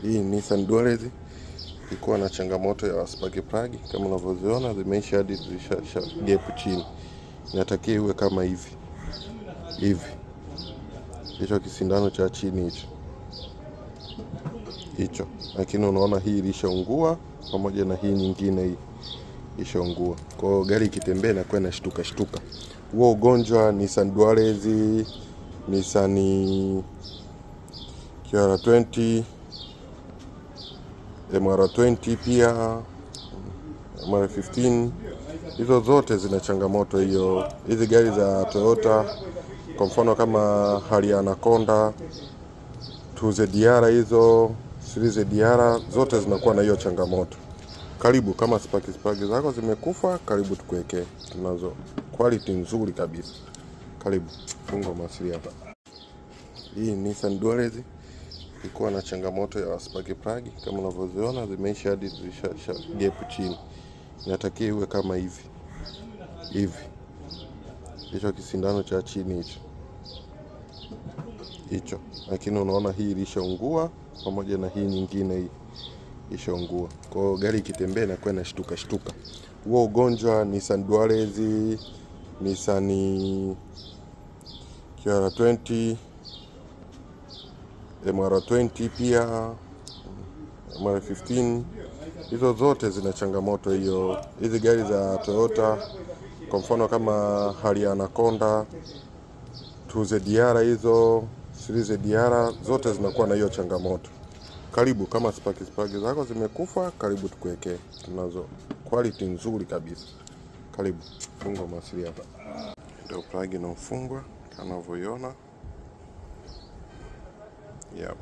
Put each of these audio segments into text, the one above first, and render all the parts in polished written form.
Hii Nissan Dualis ilikuwa na changamoto ya spark plug kama unavyoziona zimeisha hadi zisha gap chini. Inatakiwa iwe kama hivi hivi, hicho kisindano cha chini hicho hicho, lakini unaona hii ilishaungua pamoja na hii nyingine hii ishaungua. Kwa hiyo gari ikitembea inakuwa inashtuka shtuka. Huo ugonjwa Nissan Dualis, Nissan QR20, MR20 pia MR15, hizo zote zina changamoto hiyo. Hizi gari za Toyota kwa mfano kama hali ya Anaconda 2ZR, hizo 3ZR zote zinakuwa na hiyo changamoto. Karibu kama spark plug zako zimekufa, karibu tukuwekee, tunazo quality nzuri kabisa. Karibu funga mawasiliano. Hii Nissan Dualis ilikuwa na changamoto ya spark plug kama unavyoziona zimeisha hadi zisha gap chini. Inatakiwa iwe kama hivi hivi, hicho kisindano cha chini hicho hicho, lakini unaona hii ilishaungua pamoja na hii nyingine hii ishaungua. Kwa hiyo gari ikitembea inakuwa inashtuka shtuka. Huo ugonjwa Nissan Dualis, Nissan QR20, MR20 pia MR15, hizo zote zina changamoto hiyo. Hizi gari za Toyota kwa mfano kama hali ya Anaconda 2ZR, hizo 3ZR zote zinakuwa na hiyo changamoto. Karibu kama spark plug zako zimekufa, karibu tukuwekee, tunazo quality nzuri kabisa. Karibu funga mawasiliano. Ndio plug inafungwa kama unavyoiona yep,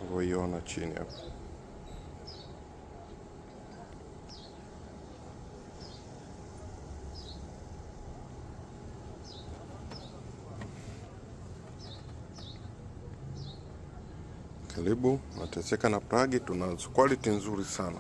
unavyoiona chini hapo. Karibu nateseka na plug, tunazo quality nzuri sana.